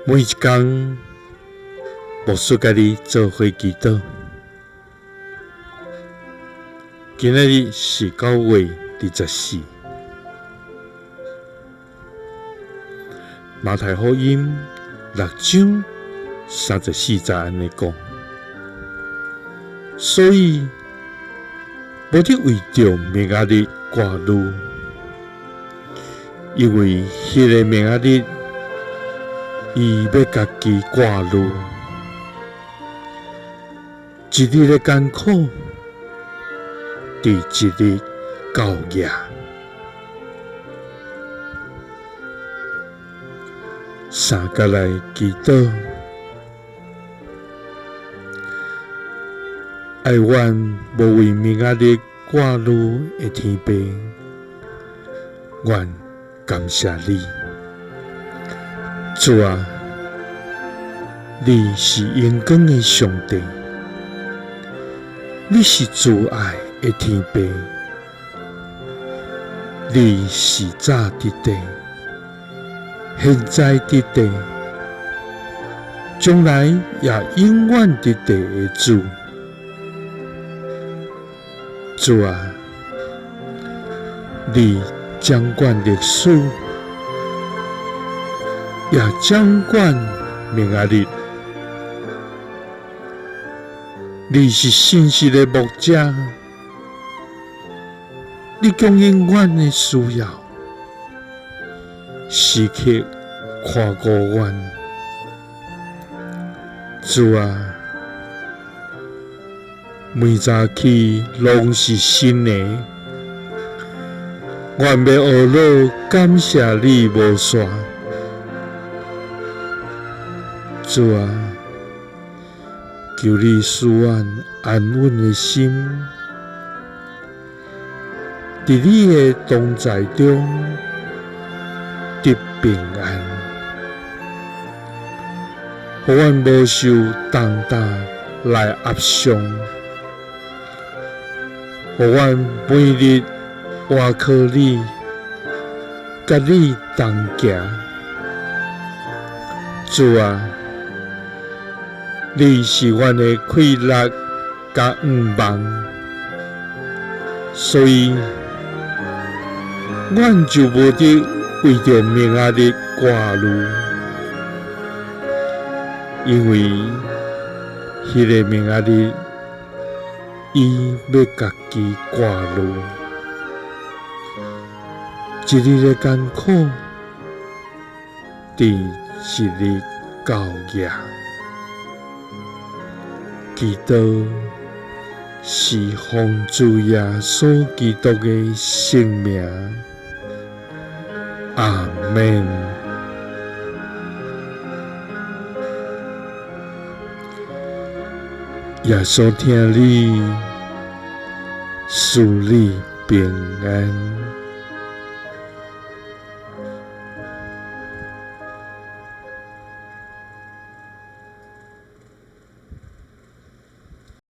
每一工，牧師佮你做伙祈禱。今仔日是9月24，馬太福音6章34節按呢講，所以無得為著明仔日掛慮，因為彼个明仔日，伊欲家己掛慮，一日的艱苦，佇一日夠額。三角來祈禱，愛阮無為明仔日掛慮的天父，阮感謝你，主啊，你是榮光的上帝，你是慈愛的天父，你是早佇地，現在佇地，將來也永遠佇地的主。主啊，你掌管歷史，也掌管明仔日。你是信實的牧者，你供應阮的需要，時刻看顧阮。主啊，每早起攏是新的，阮欲學樂感謝你無煞。主啊，求你賜阮安穩的心，佇你的同在中得平安，予阮無受重擔來壓傷，予阮每日倚靠你，佮你同行。主啊，你是阮的氣力佮向望，所以阮就無得為著明仔日掛慮，因為彼个明仔日，伊欲家己掛慮。一日的艱苦，佇一日夠額。祈禱是奉主耶穌基督的聖名，阿們。耶穌疼你，賜你平安。